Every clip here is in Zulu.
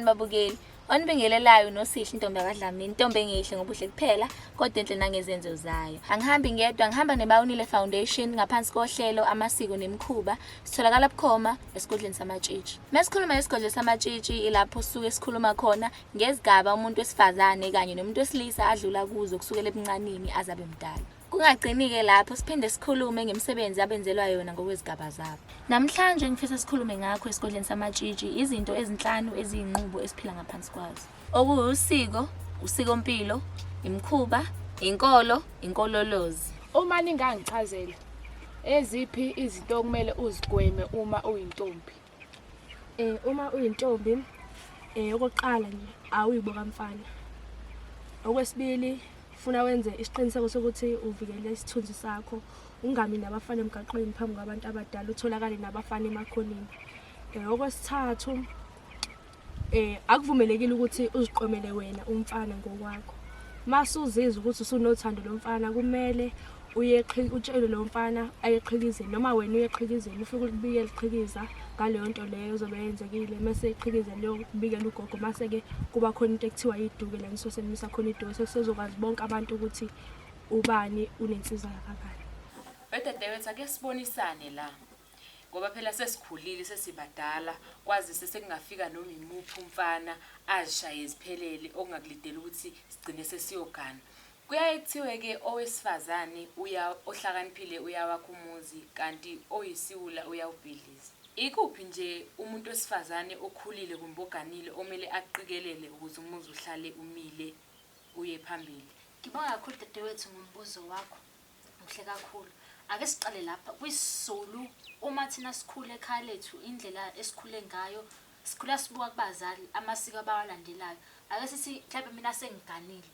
Babukeli? Onibingelelayo noSihle intombi yakwaDlamini, intombi engehle ngobuhle kuphela kodwa enhle nangezenzo zayo. Angihambi ngedwa, ngihamba neBawunile Foundation ngaphansi kohlelo Amasiko Nemikhuba. Sitholakala bukhoma esigodlweni samatshitshi. Mesikhuluma ngesigodlo samatshitshi ilapho sisuke sikhuluma khona ngezigaba umuntu wesifazane kanye nomuntu wesilisa adlula kuzo kusukela ebuncanini azabe mdala. Kungagcini-ke lapho siphinde sikhulume ngemisebenzi abenzelwa yona ngokwezigaba zabo. Namhlanje ngifisa sikhulume ngakho esigodleni samatshitshi izinto ezinhlanu eziyinqubo esiphila ngaphansi kwazo. Okuwusiko, usikompilo, imikhuba, inkolo, inkololozi. Uma ningangichazela eziphi izinto okumele uzigweme uma uyintombi? Uma uyintombi okokuqala nje awuyibo kamfana. Okwesibili funa wenze isiqiniseko sokuthi uvikele isithunzi sakho, ungami nabafana emgaqweni phambi kwabantu abadala, utholakale nabafana emakhoneni. Okwesithathu akuvumelekile ukuthi uziqomele wena umfana ngokwakho. Mase uzizwa ukuthi usunothando lomfana kumele uye utshele lo mfana aye eqhikizeni noma wena uye eqhikizeni ufike ulibikele iqhikiza ngaleyo nto leyo ezobe yenzekile mese iqhikiza liyobikela ugogo mase-ke kuba khona into ekuthiwa yiduke la nisuke senimisa khona iduke sesizokwazi bonke abantu ukuthi ubani unensizwa yakabani. Wedadewethu ake sibonisane la ngoba phela sesikhulile sesibadala kwazise sekungafika noma imuphi umfana azishaye ziphelele okungakulidela ukuthi sigcine sesiyogana. Kuyaye kuthiwe-ke owesifazane uya ohlakaniphile uyawakha umuzi kanti oyisiwula uyawubhidliza. Ikuphi nje umuntu wesifazane okhulile kumbe oganile omele akuqikelele ukuze umuzi uhlale umile uye phambili? Ngibonga kakhulu dadewethu ngombuzo wakho. Muhle kakhulu. Ake siqale lapha kwisiZulu uma thina sikhula ekhaya lethu indlela esikhule ngayo sikhula sibuka kubazali amasiko abawalandelayo. Ake sithi mhlawumbe mina sengiganile.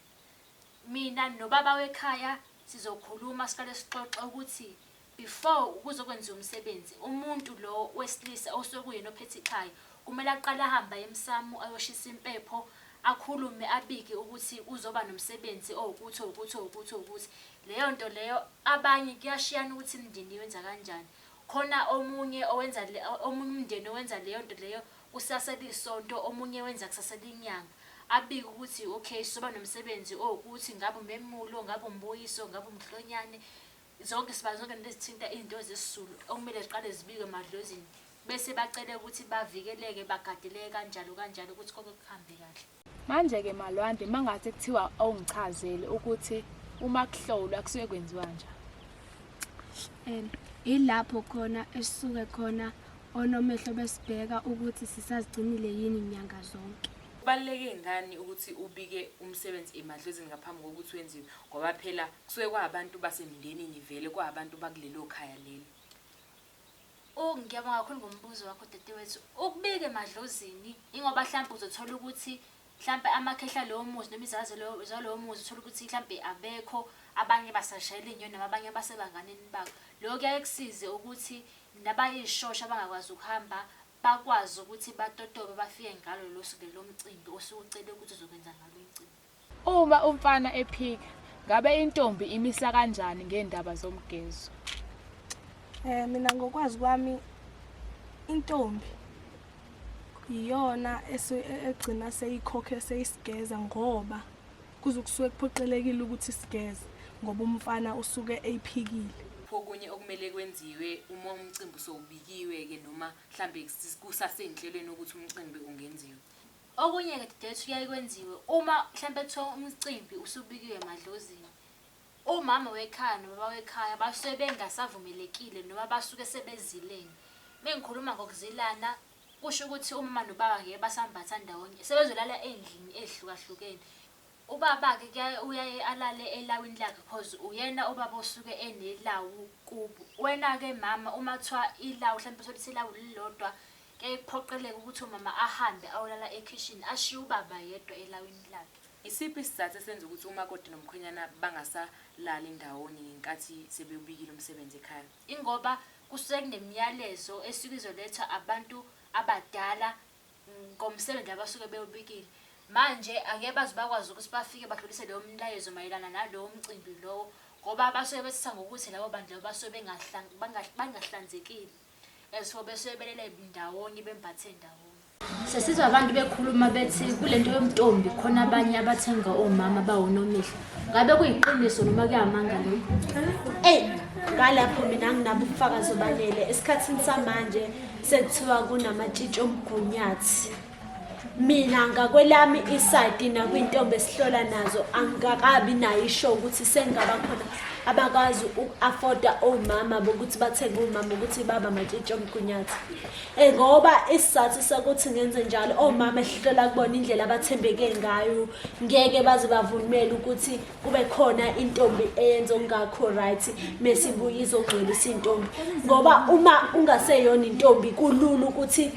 Mina nobaba wekhaya sizokhuluma siqale sixoxe ukuthi before kuzokwenziwa umsebenzi umuntu lo wesilisa osuke kuyena ophethe ikhaya kumele aqale ahambe aye emsamo ayoshisa impepho akhulume abike ukuthi kuzoba nomsebenzi owukuthi owukuthi owukuthi owukuthi. Leyo nto leyo abanye kuyashiyana ukuthi imindeni iwenza kanjani. Khona omunye owenza omunye umndeni owenza leyo nto leyo kusasa lisonto omunye wenza kusasa linyanga. Abike ukuthi okay sizoba nomsebenzi owukuthi ngabe umemulo, ngabe umbuyiso, ngabe umhlonyane. Zonke siba zonke lezi zithinta izinto zesiZulu okumele ziqale zibikwe emadlozini bese bacele ukuthi bavikeleke bagadeleke kanjalo kanjalo ukuthi konke kuhambe kahle. Manje-ke Malwande mangase kuthiwa awungichazele ukuthi uma kuhlolwa kusuke kwenziwa kanjani? Ilapho khona esisuke khona onomehlo besibheka ukuthi sisazigcinile yini nyanga zonke. Kubaluleke ngani ukuthi ubike umsebenzi emadlozini ngaphambi kokuthi wenziwe ngoba phela kusuke kwabantu basemndenini vele kwabantu bakulelo khaya lelo. Oh, ngiyabonga kakhulu ngombuzo wakho dadewethu. Ukubika emadlozini ingoba mhlawumbe uzothola ukuthi mhlawumbe amakhehla lowo muzi noma izazi zalowo muzi uthola ukuthi mhlawumbe abekho abanye basashayela iy'nyoni noma abanye basebanganeni babo. Lokho kuyaye kusize ukuthi nabayishosha abangakwazi ukuhamba bakwazi ukuthi batotobe bafike ngalo lolo suku lelo mcimbi osuke ucele ukuthi uzokwenza ngalo umcimbi. Uma umfana ephika, ngabe intombi imisa kanjani ngendaba zomgezo? Mina ngokwazi kwami intombi iyona egcina seyikhokhe seyisigeza ngoba kuzokusuke kuphoqelekile ukuthi sigeze ngoba umfana usuke eyiphikile. Okunye okumele kwenziwe uma umcimbi usowubikiwe-ke noma mhlambe kusaseynhlelweni ukuthi umcimbi ungenziwa. Okunye-ke dadewethu kuyaye kwenziwe uma mhlampe kuthiwa umcimbi usubikiwe emadlozini, umama wekhaya nobaba wekhaya basuke bengasavumelekile noma basuke sebezilene. Mengikhuluma ngokuzilana kusho ukuthi umama nobaba ngeke basambatha ndawonye, sebezolala ey'ndlini ey'hlukahlukene. Ubaba-ke kuyaye uyaye alale elawini lakhe cause uyena ubaba osuke enelawu kubo. Wena-ke mama uma kuthiwa ilawu hlampe uthole ukuthi ilawu lilodwa, kuyaye kuphoqeleke ukuthi umama ahambe ayolala ekhishini ashiye ubaba yedwa elawini lakhe. Isiphi isizathu esenza ukuthi umakoti nomkhwenyana bangasalali ndawonye ngenkathi sebewubikile umsebenzi ekhaya? Ingoba kusuke kunemiyalezo esuke izolethwa abantu abadala ngomsebenzi abasuke bewubikile. Manje angeke baze bakwazi ukuthi bafike badlulise lowo mlayezo mayelana nalowo mcimbi lowo ngoba basuke bethatha ngokuthi labo bantu labo basuke bengahlanzekile. As for besuke belele ndawonye bembathe ndawonye. Sesizwa abantu bekhuluma bethi kule nto yomntombi khona abanye abathenga omama bawonomehlo. Ngabe kuyiqiniso noma kuyamanga lokho? Eyi, ngalapho mina anginabo ubufakazi obanele. Esikhathini samanje sekuthiwa kunamatshitshi omgunyathi. Mina ngakwelami isayidi nakwintombi esihlola nazo angikakabi nayo isho ukuthi sengingaba khona abakwazi uku-afoda omama bokuthi bathenge omama ukuthi baba amatshitshi omgunyathi. Eh ngoba isizathu sokuthi ngenze njalo omama esihlola kubona indlela abathembeke ngayo ngeke baze bavumele ukuthi kube khona intombi eyenza okungakho right mese ibuye izongcwelisa intombi ngoba uma ungaseyona intombi kulula ukuthi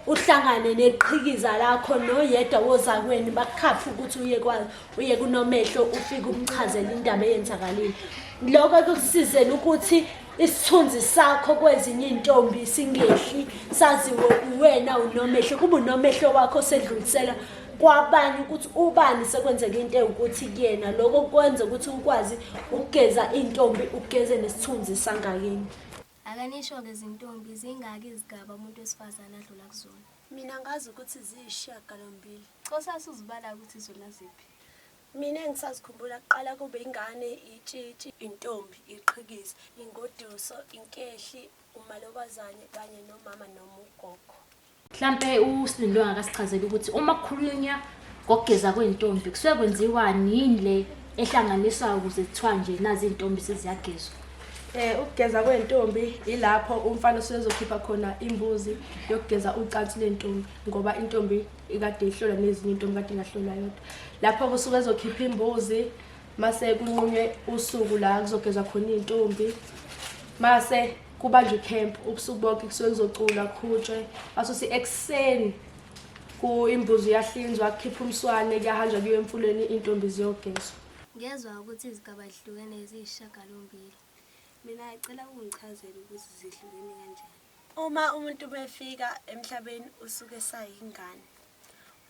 uhlangane neqhikiza lakho noyedwa wozakwenu bakukhaphe ukuthi uye kwa uye kunomehlo ufike umchazele indaba eyenzakalile lokho kukusizela ukuthi isithunzi sakho kwezinye iy'ntombi singehli saziwe uwena unomehlo kube unomehlo wakho sedlulisela kwabanye ukuthi ubani sekwenzeka into ewukuthi kuyena lokho kwenza ukuthi ukwazi ukugeza iy'ntombi ugeze nesithunzi sangakini. Ake nisho-ke zintombi zingaki izigaba umuntu wesifazane adlula kuzona? Mina ngazi ukuthi ziyisishiyagalombili. Cosase uzibala ukuthi zona ziphi? Mina engisazikhumbula kuqala kube ingane, itshitshi, intombi, iqhikiza, ingoduso, inkehli, umalokazane kanye nomama noma ugogo. Mhlampe uSilindwe angakasichazela ukuthi uma kukhulunywa ngokugeza kwey'ntombi kusuke kwenziwani yini le ehlanganiswayo ukuze kuthiwa nje nazi iy'ntombi seziyagezwa. Ukugeza kwentombi ilapho umfana osuke ezokhipha khona imbuzi yokugeza ucansi lentombi ngoba intombi ikade ihlolwa nezinye intombi kade ingahlolwa yodwa. Lapho kusuke ezokhipha imbuzi mase kunqunywe usuku la kuzogezwa khona iy'ntombi mase kubanjwa ikhempu ubusuku bonke kusuke kuzoculwa kuqhutshwe basuthi ekuseni ku imbuzi iyahlinzwa kukhipha umswane kuyahanjwa kuyiwe emfuleni iy'ntombi ziyogezwa. Ngezwa ukuthi izigaba zihlukene ziyisishiyagalombili. Mina cela ungichazele ukuthi zihlukene kanjani. Uma umuntu mefika emhlabeni usuke esayingane.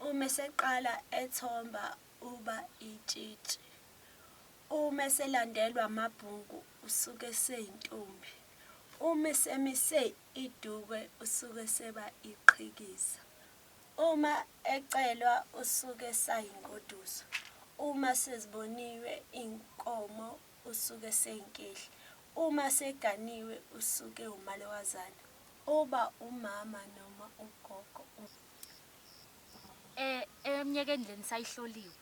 Uma eseqala ethomba uba itshitshi. Uma eselandelwa amabhuku usuke eseyintombi. Uma esemise idukwe usuke eseba iqhikiza. Uma ecelwa usuke esayingoduso. Uma seziboniwe iy'nkomo usuke eseyinkehli. Uma seganiwe usuke ewumalokazana. Uba umama noma ugogo. Eminyakeni le nisayihloliwe,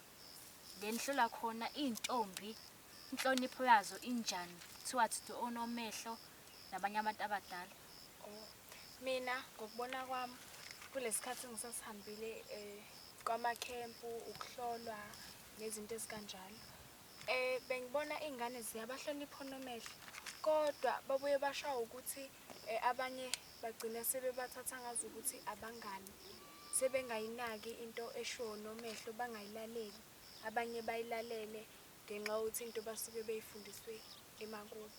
le nihlola khona iy'ntombi, inhlonipho yazo injani? Kuthiwa to onomehlo nabanye abantu abadala. Oh, mina ngokubona kwami kulesikhathi engisasihambile kwamakhempu, ukuhlolwa nezinto ezikanjalo. Bengibona iy'ngane ziyabahlonipha onomehlo, kodwa babuye bashawe ukuthi abanye bagcina sebebathatha ngazukuthi abangani. Sebengayinaki into eshiwo onomehlo, bangayilaleli. Abanye bayilalele ngenxa yokuthi into basuke beyifundiswe emakubo.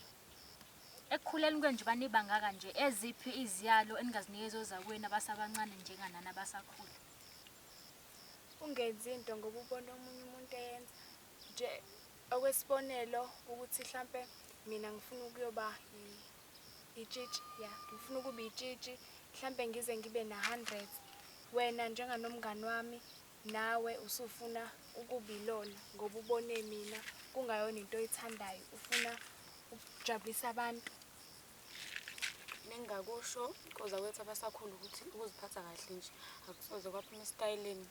Ekukhuleni kwenu njengoba nibangaka nje, eziphi iziyalo eningazinikeza ozakwenu abasabancane njenganani abasakhula? Ungenzi into ngoba ubona omunye umuntu eyenza. Nje okwesibonelo ukuthi hlampe mina ngifuna ukuyoba itshitshi, ya, ngifuna ukuba itshitshi, hlampe ngize ngibe na-100. Wena njenganomngani wami nawe usufuna ukuba ilona ngoba ubone mina kungayona into oyithandayo, ufuna ukujabulisa abantu. Nengingakusho kozakwethu abasakhula ukuthi ukuziphatha kahle nje akusoze kwaphuma esitayeleni.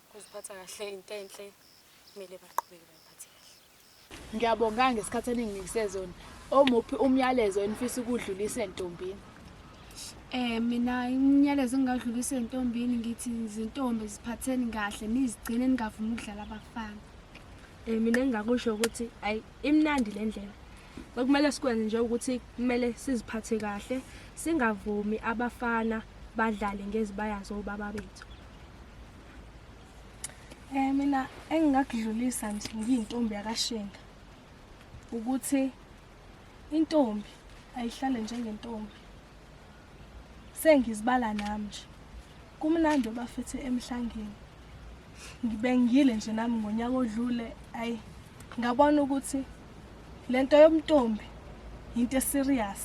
Ukuziphatha kahle into enhle, kumele baqhubeke bayiphathe kahle. Ngiyabonga ngesikhathi eninginikise zona. Omuphi umyalezo enifisa ukudlulisa entombini? Mina umyalezo engingadlulisa entombini ngithi izintombi ziphatheni kahle nizigcine ningavumi ukudlala abafana. Mina engingakusho ukuthi ayi imnandi le ndlela. Okumele sikwenze nje ukuthi kumele siziphathe kahle, singavumi abafana badlale ngezibaya zobaba bethu. Mina engingakudlulisa nje ngiyintombi yakashinga ukuthi intombi ayihlale njengentombi. Sengizibala nami nje. Kumnandi bafethe emhlangeni. Ngibengile nje nami ngonyaka odlule ayi ngabona ukuthi lento yomntombi into eserious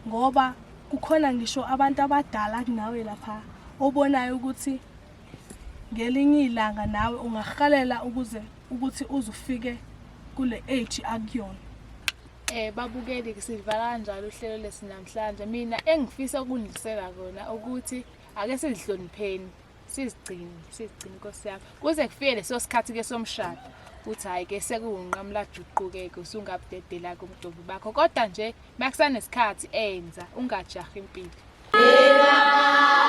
ngoba kukhona ngisho abantu abadala kunawe lapha. obonayo ukuthi ngelinye ilanga nawe ungahalela ukuze ukuthi uzufike kule age akuyona. Eh babukeli sivala kanjalo uhlelo lesinamhlanje. Mina engifisa ukundlisela kona ukuthi ake sizihlonipheni, sizigcine, sizigcine Nkosi yami. Kuze kufike leso sikhathi ke somshado. Uthi hayi ke sekuwunqamula juqu ke usungabudedela kumntombi bakho. Kodwa nje makusanesikhathi enza ungajahi impilo. Baba.